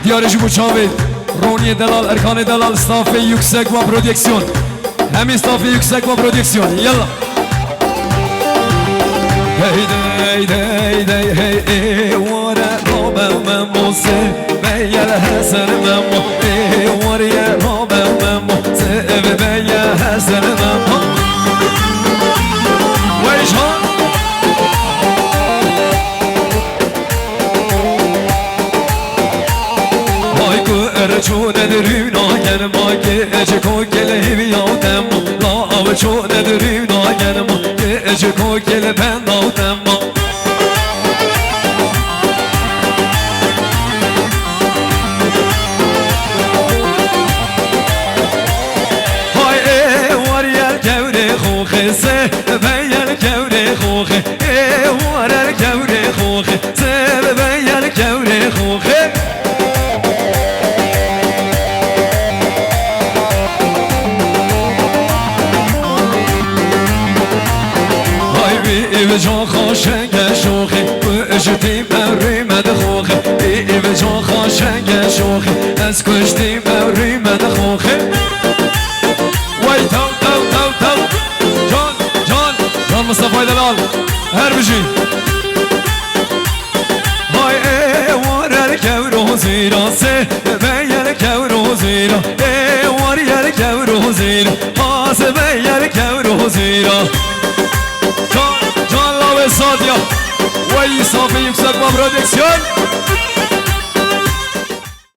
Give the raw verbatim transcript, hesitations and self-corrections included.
Yarı ji bo çavê Roniyê Delal, Erkanê Delal, stafê yüksek ve prodüksiyon. Hemî stafê yüksek ve prodüksiyon. Yalla. Hey dey, dey, dey, dey, hey, ê ware rabe memo se, beyel Hesen memo, ê wariye rabe memo se, eve beye Hesen memo. Wey can. Hay ku erçûne dirûna gelma, ke ece kokele hîviya dema. La av çûne dirûna gelma, ke ece kokele benda dema. Hay ê war yel kewrê xoxê se, be yel kewrê xoxê. Ê war el kewrê xoxê, se be yel kewrê xoxê. Hay wî îvca xaşenge şoxê, kuştî me rûy me dixoxê. Wî îvca xaşenge şoxê, ez kuştî me rûy me dixoxê. Way taw, taw, taw, taw. Can, can, can Mustafa Delal. Her bijî. Hay ê war el kewro zîra se, be yel kewro zîra. Ê war yel kewro zîra, ha se be yel kewro zîra. Can, can lawê Sadya. Way stafê yüksek ve prodüksiyon.